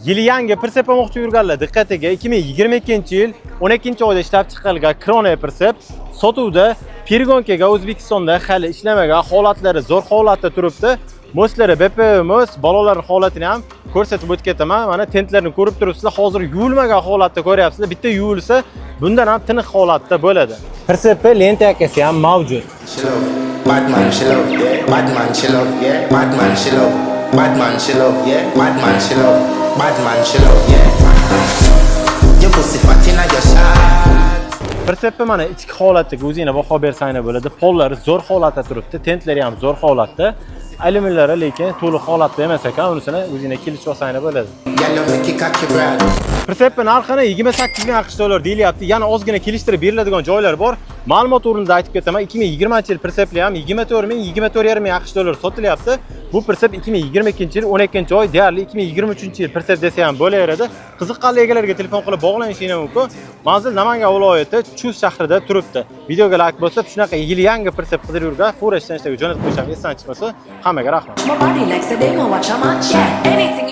Yili yangi прицеп olmoqchi yurganlar diqqatiga, 2022-yil 12-oyda ishlab chiqarilgan Krone прицеп sotuvda. Перегонка ga O'zbekistonda hali ishlamagan, holatlari zo'r holatda turibdi. Мост lari БПВ мост, balolar holatini ham ko'rsatib o'tib ketaman. Mana, tentlarni ko'rib turibsizlar, hozir yuvilmagan holatda ko'ryapsizlar. Bitta yuvilsa, bundan ham tiniq holatda bo'ladi. Прицеп лента kasi ham mavjud. She love bad man, she love, yeah. Bad man, she love, yeah. Bad man, she love. Bad man, she love, yeah. Bad man, she love. Bad man, she love, yeah. Your pussy fat inna your shot. Прицеп ni mana ichki holatiga o'zinglar baho bersanglar bo'ladi. Pollari zo'r holatda turibdi, tentlari ham zo'r holatda. Alyuminlari lekin to'liq holatda emas ekan, unisini o'zinglar kelishib olsanglar bo'ladi. Girl, you make it cocky broad. Прицеп narxini 28 ming AQSh dollar deyilyapti. Yana ozgina kelishtirib beriladigan joylar bor. Ma'lumot o'rnida aytib ketaman, 2020-yil прицеп lar ham 24 ming, 24,5 ming AQSh dollar sotilyapti. Bu прицеп 2022-yil 12-oy, deyarli 2023-yil прицеп desa ham bo'laveradi. Qiziqqanli egalariga telefon qilib bog'lanishingiz mumkin. Manzil Namangan viloyati, Chust shahrida turibdi. Videoga like bosib, shunaqa yili yangi прицеп qidirib yurgan Fura ishlanishlarga jo'natib qo'yishim esdan chiqmasa, hammaga rahmat. My body like say they want watch a match. Yeah, anything you